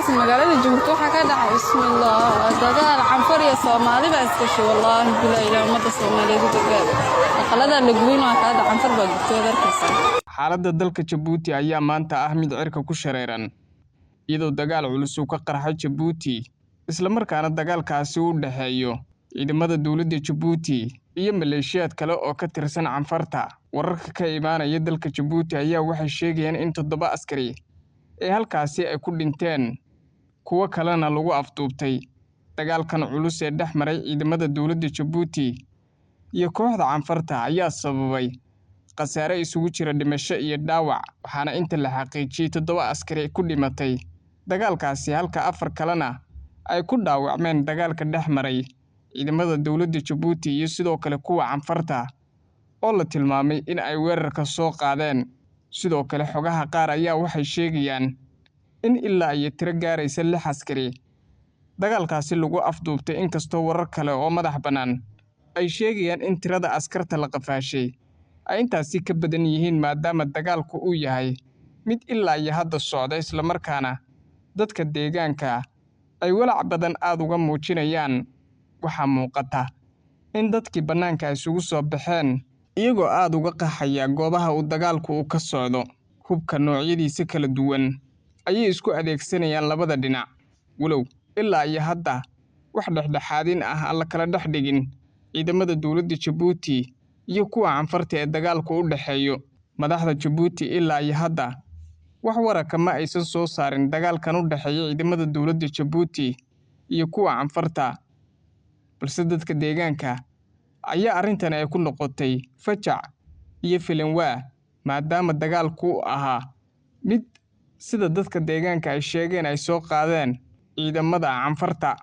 Arkaysa magaalada Jabuuti waxaa ka dhacay, bismillah, dagaal Canfar iyo Soomaali baa iskashay. Wallaahi bilaa, ilaa ummadda Soomaaliyeed u gargaar. Aqaladaa la gubayn waa kaada, Canfar baa gubtay, waad arkaysaa. Xaaladda dalka Jabuuti ayaa maanta ah mid cirka ku shareeran, iyadoo dagaal culus uu ka qarxay Jabuuti, islamarkaana dagaalkaasi u dhexeeyo ciidamada dowladda Jabuuti iyo maleeshiyaad kale oo ka tirsan Canfarta. Wararka ka imaanaya dalka Jabuuti ayaa waxay sheegayaan in 7 askari ee halkaasi ay ku dhinteen, kuwo kalena lagu afduubtay dagaalkan culus ee dhex maray ciidamada dowladda Jabuuti iyo kooxda Canfarta ayaa sababay khasaare isugu jira dhimasho iyo dhaawac, waxaana inta la xaqiijiyey 7 askari ku dhimatay dagaalkaasi, halka 4 kalena ay ku dhaawacmeen dagaalka dhex maray ciidamada dowladda Jabuuti iyo sidoo kale kuwa Canfarta oo la tilmaamay in ay weerarka soo qaadeen. Sidoo kale xogaha qaar ayaa waxay sheegayaan in ilaa iyo tiro gaaraysa 6 askari dagaalkaasi lagu afduubtay, inkastoo warar kale oo madax bannaan ay sheegayaan in tirada askarta la qafaashay ay intaasi ka badan yihiin, maadaama dagaalku uu yahay mid ilaa iyo hadda socda, islamarkaana dadka deegaanka ay walaac badan aad uga muujinayaan. Waxaa muuqata in dadkii bannaanka isugu soo baxeen iyagoo aad uga qaxaya goobaha uu dagaalku uu ka socdo. Hubka noocyadiisa kala duwan ayay isku adeegsanayaan labada dhinac, walow ilaa iyo hadda wax dhexdhexaadin ah aan la kala dhex dhigin ciidamada dowladda Jabuuti iyo kuwa Canfarta ee dagaalku u dhexeeyo. Madaxda Jabuuti ilaa iyo hadda wax wararka ma aysan soo saarin dagaalkan u dhexeeya ciidamada dowladda Jabuuti iyo kuwa Canfarta, balse dadka deegaanka ayaa arrintan ay ku noqotay fajac iyo filanwaa, maadaama dagaalku uu ahaa mid sida dadka deegaanka ay sheegeen ay soo qaadeen ciidamada Canfarta.